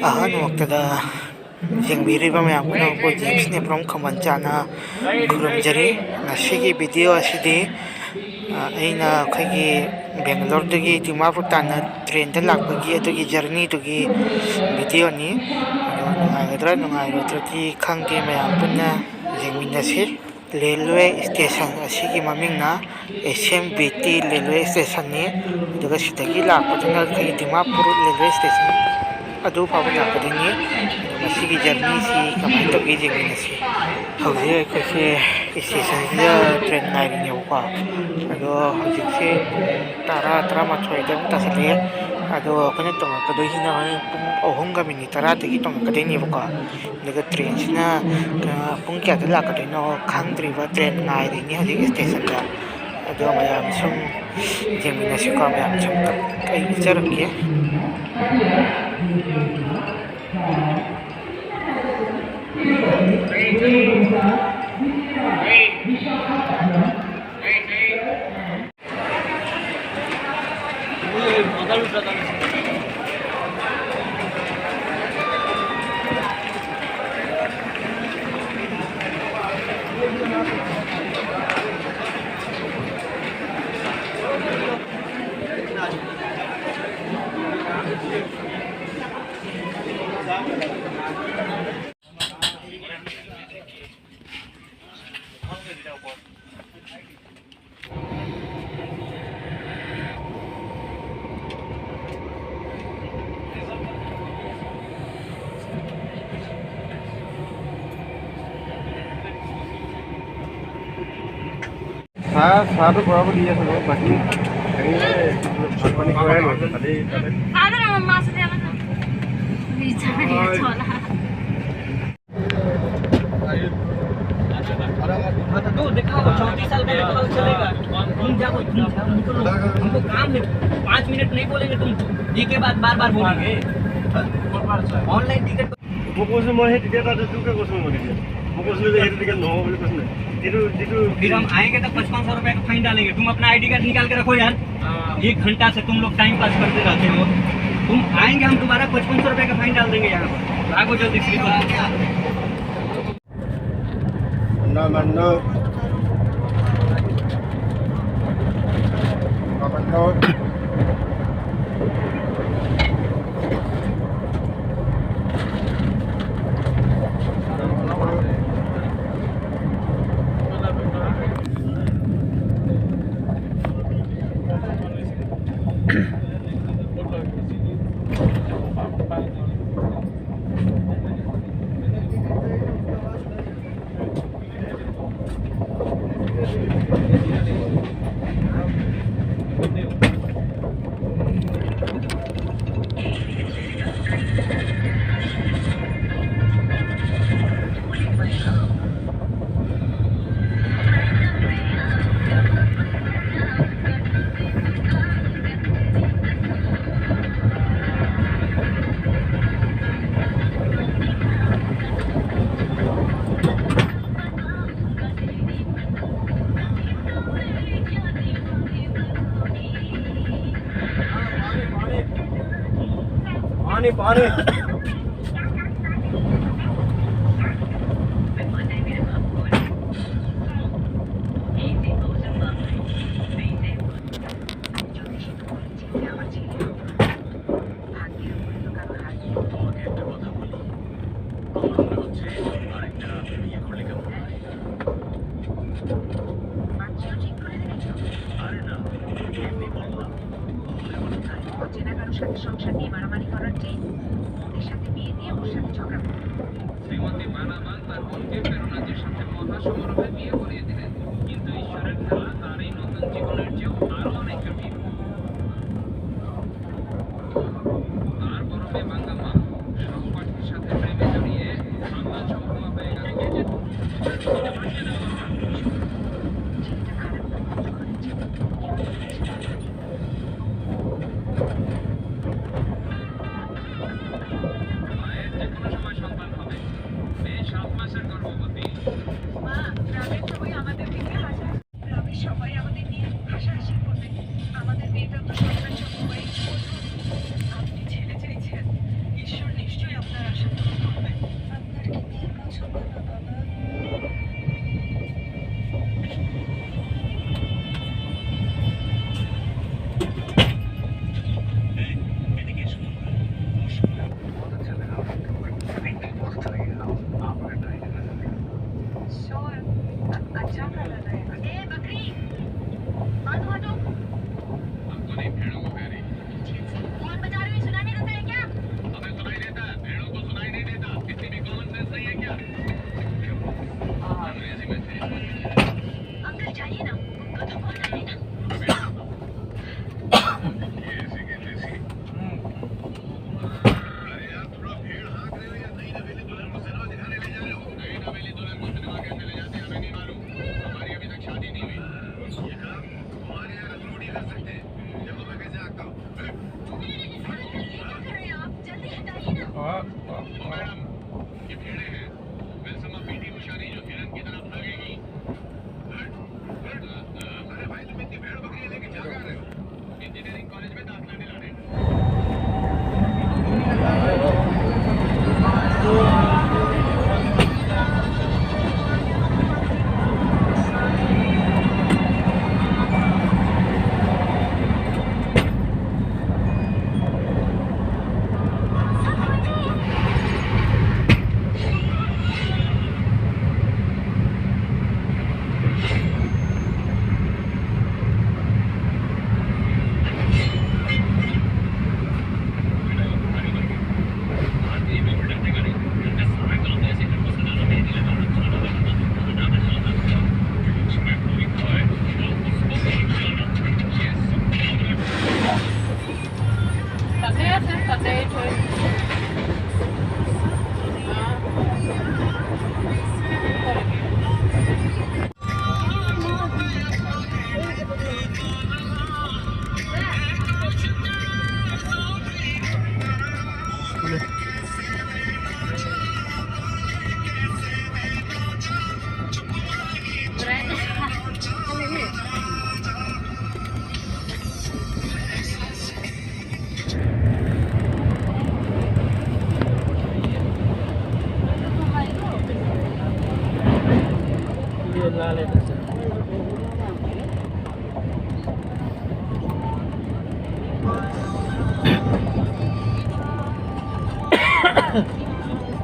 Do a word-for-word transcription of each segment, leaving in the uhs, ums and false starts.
ꯑꯍꯥꯟꯕꯃꯛꯇꯗ ꯌꯦꯡꯕꯤꯔꯤꯕ ꯃꯌꯥꯝ ꯄꯨꯝꯅꯃꯛꯄꯨ ꯖꯦꯝꯁ ꯅꯦꯄ꯭ꯔꯣꯝ ꯈꯝꯕꯟ ꯆꯥꯅ ꯈꯨꯔꯨꯝꯖꯔꯤ꯫ ꯉꯁꯤꯒꯤ ꯚꯤꯗꯤꯑꯣ ꯑꯁꯤꯗꯤ, ꯑ, ꯑꯩꯅ ꯑꯩꯈꯣꯏꯒꯤ ꯕꯦꯡꯒꯂꯣꯔꯗꯒꯤ ꯗꯤꯃꯥꯄꯨꯔ ꯇꯥꯟꯅ ꯇ꯭ꯔꯦꯟꯗ ꯂꯥꯛꯄꯒꯤ ꯑꯗꯨꯒꯤ ꯖꯔꯅꯤꯗꯨꯒꯤ ꯚꯤꯗꯤꯑꯣꯅꯤ꯫ ꯑꯗꯣ ꯅꯨꯡꯉꯥꯏꯒꯗ꯭ꯔꯥ ꯅꯨꯡꯉꯥꯏꯔꯣꯏꯗ꯭ꯔꯗꯤ ꯈꯪꯗꯦ, ꯃꯌꯥꯝ ꯄꯨꯟꯅ ꯌꯦꯡꯃꯤꯟꯅꯁꯤ꯫ ꯔꯦꯜꯋꯦ ꯁ꯭ꯇꯦꯁꯟ ꯑꯁꯤꯒꯤ ꯃꯃꯤꯡꯅ ꯑꯦꯁ ꯑꯦꯝ ꯕꯤ ꯇꯤ ꯔꯦꯜꯋꯦ ꯁ꯭ꯇꯦꯁꯟꯅꯤ꯫ ꯑꯗꯨꯒ ꯁꯤꯗꯒꯤ ꯂꯥꯛꯄꯗꯨꯅ ꯑꯩꯈꯣꯏꯒꯤ ꯗꯤꯃꯥꯄꯨꯔ ꯔꯦꯜꯋꯦ ꯁ꯭ꯇꯦꯁꯟ ꯑꯗꯨ ꯐꯥꯎꯕ ꯂꯥꯛꯀꯗꯣꯏꯅꯤ꯫ ꯑꯗꯣ ꯃꯁꯤꯒꯤ ꯖꯔꯅꯤꯁꯤ ꯀꯃꯥꯏꯅ ꯇꯧꯒꯦ ꯌꯦꯡꯃꯤꯟꯅꯁꯤ꯫ ꯍꯧꯖꯤꯛ ꯑꯩꯈꯣꯏꯁꯦ ꯁ꯭ꯇꯦꯁꯟꯁꯤꯗ ꯇ꯭ꯔꯦꯟ ꯉꯥꯏꯔꯤꯅꯦꯕꯀꯣ꯫ ꯑꯗꯣ ꯍꯧꯖꯤꯛꯁꯦ ꯄꯨꯡ ꯇꯔꯥ, ꯇꯔꯥꯃꯥꯊꯣꯏꯗ ꯑꯃꯨꯛ ꯇꯥꯁꯜꯂꯛꯑꯦ꯫ ꯑꯗꯣ ꯑꯩꯈꯣꯏꯅ ꯇꯣꯡꯉꯛꯀꯗꯣꯏꯁꯤꯅ ꯍꯣꯔꯦꯟ ꯄꯨꯡ ꯑꯍꯨꯝꯒ ꯃꯤꯅꯤꯠ ꯇꯔꯥꯗꯒꯤ ꯇꯣꯡꯉꯛꯀꯗꯣꯏꯅꯦꯕꯀꯣ꯫ ꯑꯗꯨꯒ ꯇ꯭ꯔꯦꯟꯁꯤꯅ, ꯑ, ꯄꯨꯡ ꯀꯌꯥꯗ ꯂꯥꯛꯀꯗꯣꯏꯅꯣ ꯈꯪꯗ꯭ꯔꯤꯕ, ꯇ꯭ꯔꯦꯟ ꯉꯥꯏꯔꯤꯅꯤ ꯍꯧꯖꯤꯛ ꯁ꯭ꯇꯦꯁꯟꯗ꯫ ꯑꯗꯣ ꯃꯌꯥꯝ ꯁꯨꯝ ꯌꯦꯡꯃꯤꯟꯅꯁꯤꯀꯣ, ꯃꯌꯥꯝ ꯁꯨꯝ ꯑꯩ ꯎꯠꯆꯔꯛꯀꯦ꯫ চাহ, চাহটো খোৱাব দি আছে বাৰু, বাকী হেৰি, ভাত পানী খোৱাই নাই, খালি তাতে। हाँ, तो दिखाओ, चौंतीस साल का दिखाओ, चलेगा। तुम जाओ, तुम जाओ, उनको लो। हमको काम है, पाँच मिनट नहीं बोलेंगे तुम, एक के बाद बार बार बोलेंगे। Online ticket. মই কৈছোঁ, মই সেই টিকেট এটা, তোকে কৈছোঁ মই তেতিয়া। মই কৈছিলোঁ যে সেইটো টিকেট নহ'ব বুলি কৈছিলোঁ। এইটো যিটো फिर हम आएंगे तो पचपन सौ रुपए का फाइन डालेंगे। तुम अपना आईडी कार्ड निकाल के रखो यार। एक घंटा से तुम लोग टाइम पास करते रहते हो। तुम आएंगे, हम तुम्हारा पचपन सौ रुपए का फाइन डाल देंगे यहाँ पर। भागो जल्दी, स्लीपर। मन्नो, मन्नो। मन्नो। पानी, पानी। অচেনা কারোর সাথে সংসার নিয়ে মারামারি করার চেয়ে ওদের সাথে বিয়ে দিয়ে ওর সাথে ঝগড়া করো। শ্রীমতী বানামান তার বোনকে প্রেরণাজির সাথে মহা সমারোহে বিয়ে করিয়ে দিলেন, কিন্তু ঈশ্বরের খেলা তার এই নতুন জীবনের চেয়েও আরো অনেক জটিল। তার বড় মেয়ে মাঙ্গামা সহপাঠীর সাথে প্রেমে জড়িয়ে মাঙ্গা চম্পুয়া হয়ে গেল। মায়ের যে কোনো সময় সন্তান হবে। মেয়ে সাত মাসের গর্ভবতী। মা, গ্রামের সবাই আমাদের দেখে হাসাহাসি, গ্রামের সবাই আমাদের নিয়ে হাসাহাসি করবে। আমাদের মেয়েটা তো সন্তান সহ হয়ে কি বলবো? আপনি वाह, वाह, वाह। ये भेड़ें हैं। विल्सन और पीटी उषा नहीं, जो हिरन की तरह भागेगी। हट, हट। अरे भाई, तुम इतनी भेड़ बकरियां लेके जा कहाँ रहे हो? इंजीनियरिंग कॉलेज में दाखिला दिलाने।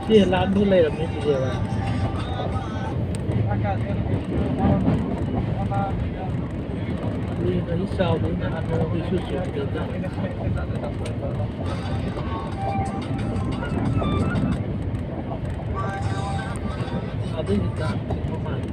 ꯁꯤ ꯂꯥꯟꯕ ꯂꯩꯔꯝꯃꯤ ꯆꯤꯆꯦ ꯍꯣꯏ꯫ ꯌꯦꯟ ꯑꯁꯤ ꯆꯥꯎꯗ꯭ꯔꯤ ꯅꯍꯥꯟ ꯅꯣꯡꯃ ꯏꯁꯨ ꯆꯨꯗꯦꯗ꯫ ꯑꯗꯨꯏꯗꯤ ꯆꯥꯛ ꯊꯣꯡꯕ ꯃꯥꯜꯂꯦ꯫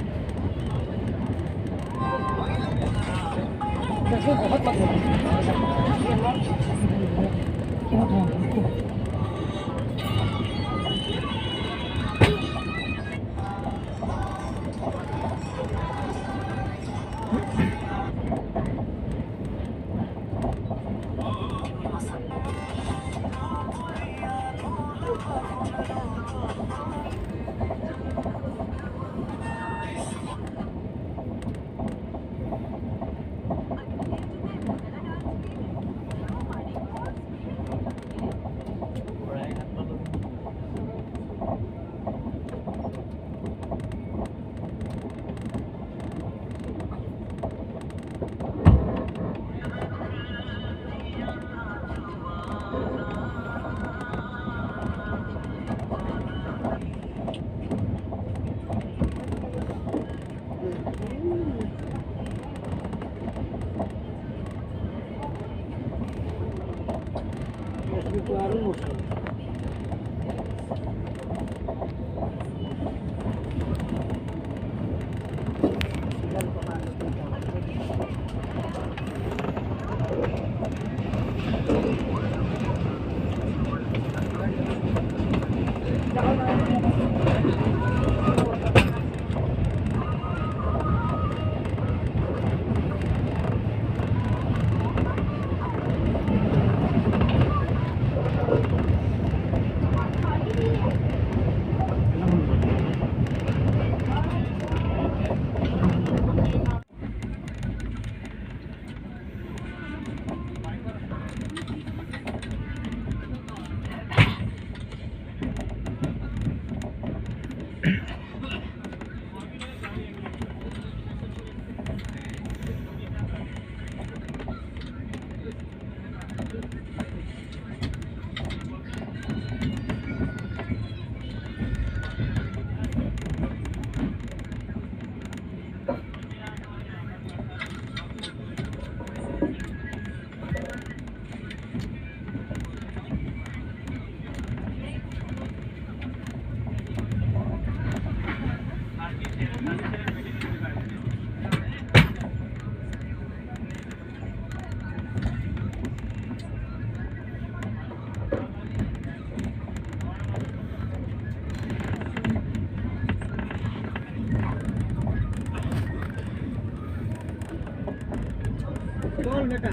चल बेटा।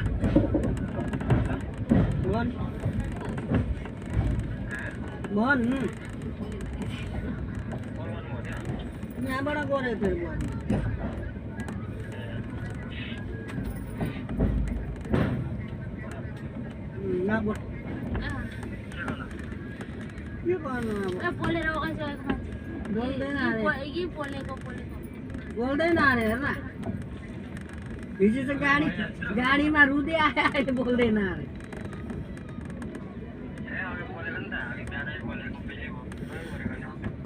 मोहन। मोहन, हम्म। यहाँ बड़ा गोरे थे वो। हम्म, ना बोल। ये कौन है? ए, बोले रहो, कैसे है, कौन? बोल देना ये रे। बो-, ये बोले को, बोले को। बोल देना रे, है ना? पीछे से गाड़ी, गाड़ी में रुदे आया है, बोल देना रे।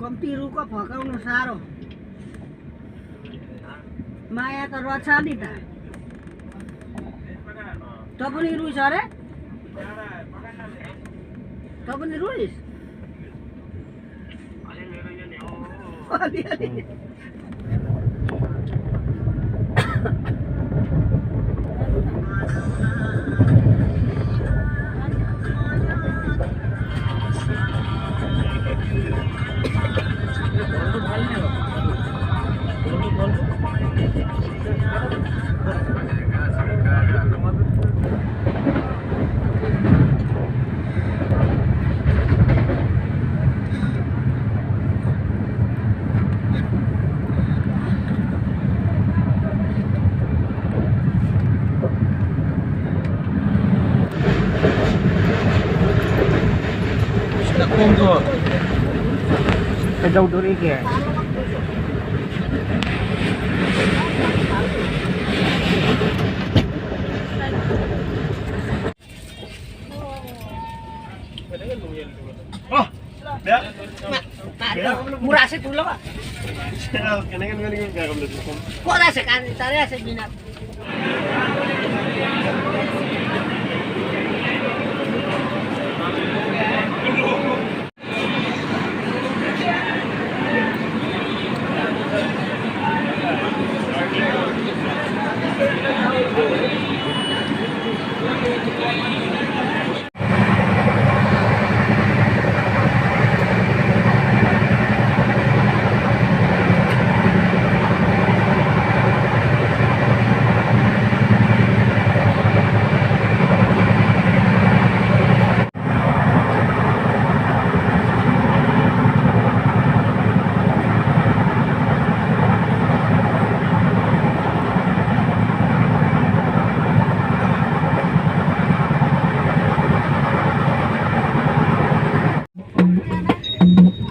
कम्ती रुको, फकाउनु साह्रो। माया त रहेछ नि त। त पनि रुइछ अरे? Kapan ni Ruiz? ꯀꯩꯗꯧꯗꯣꯔꯤꯒꯦ? Murah sih dulu, Pak. Kok rasa kan, tadi rasa minat.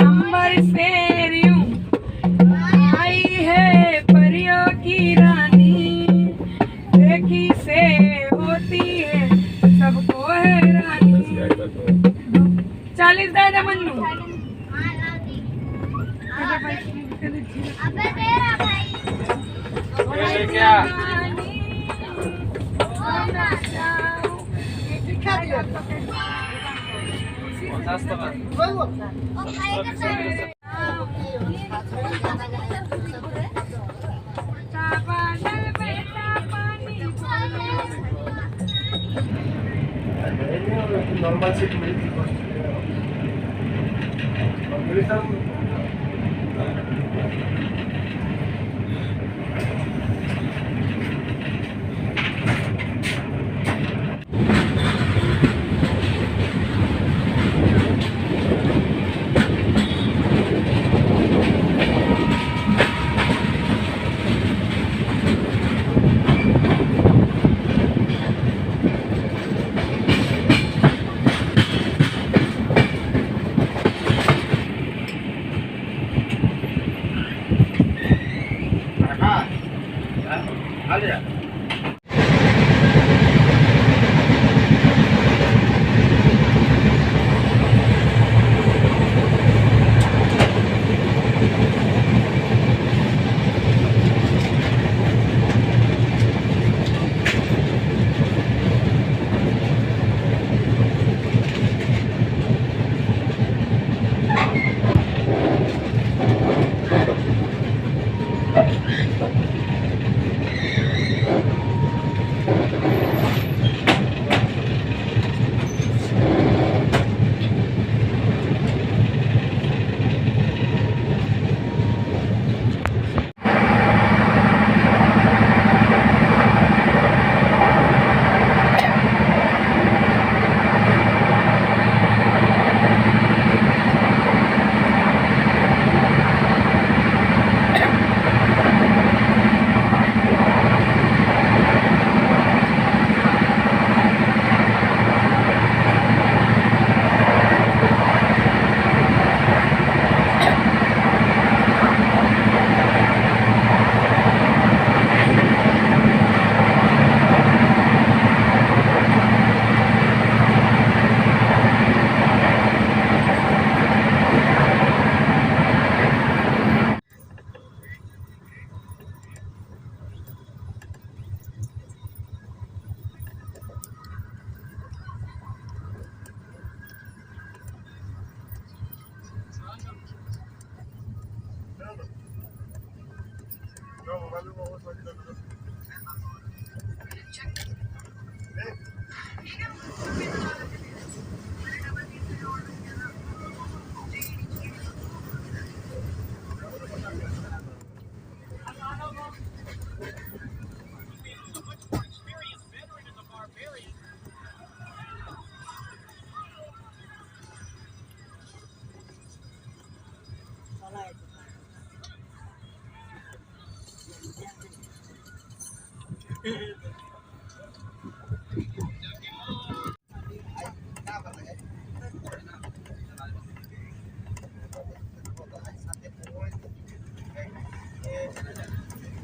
अंबर से यूं आई है परियों की रानी, देखी से होती है सबको हैरानी। चालीस दादा मन्नू। अबे तेरा भाई। क्या? दिखा दिया। Normal seat मिलती है।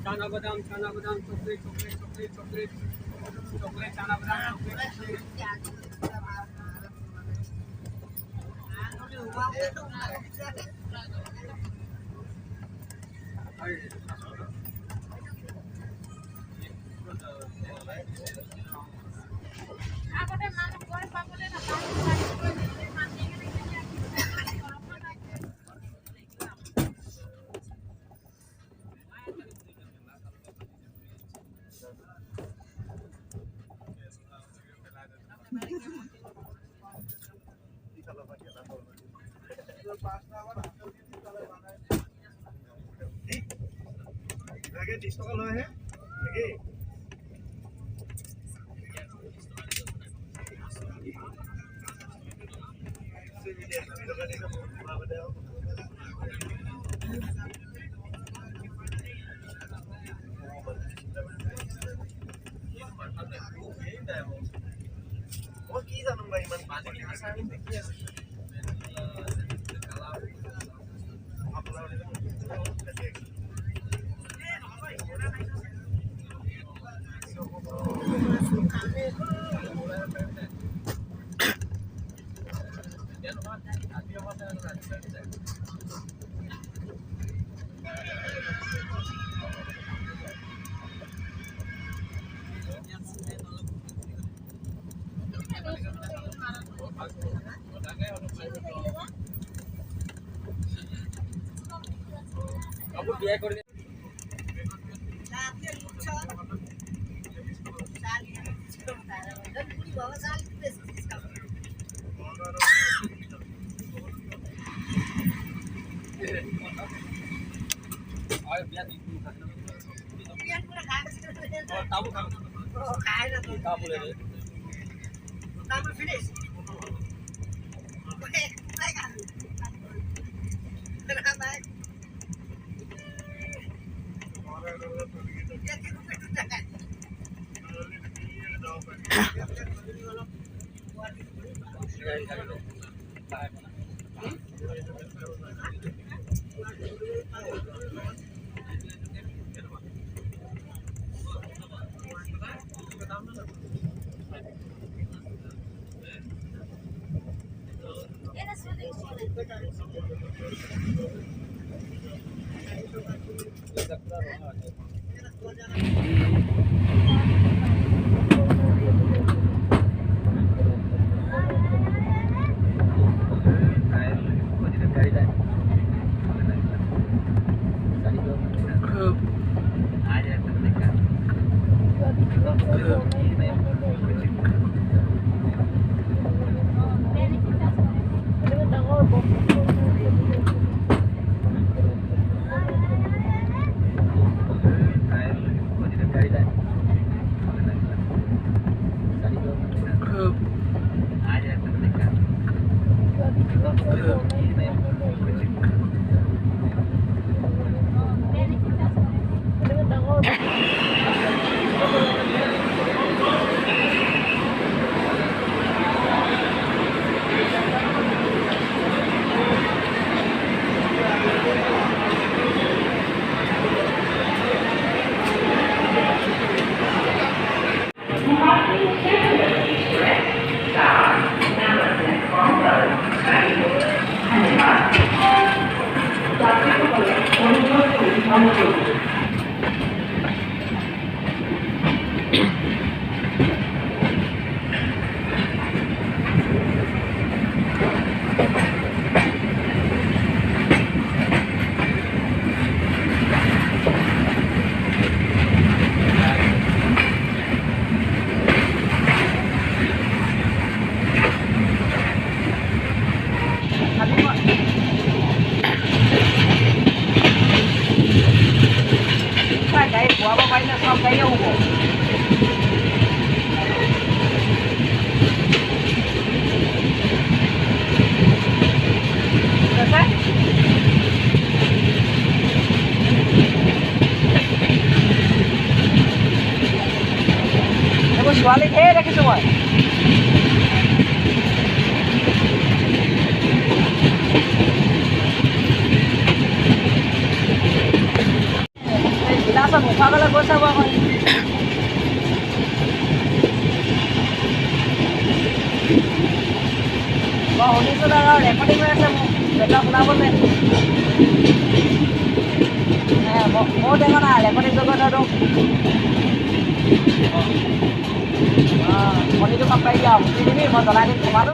Chana badam, chana badam, chocolate, chocolate, chocolate, chocolate, chocolate, chana badam, chocolate, chocolate. ৰাখিছোঁ মই। এই বিলাসত মুখা গ'লে গৈছে গৈ আকৌ। মই শুনিছোঁ দাদা, ৰেকৰ্ডিং হৈ আছে মোৰ, এইবিলাক শুনাবলৈ। হে, মই, ময়ো দেখা নাই, ৰেকৰ্ডিং কৰি থৈ দিওঁ। অ, কণীটো কাপ পাৰি দিয়া, দি দিবি, মই জ্বলাই দিম, কমাটো।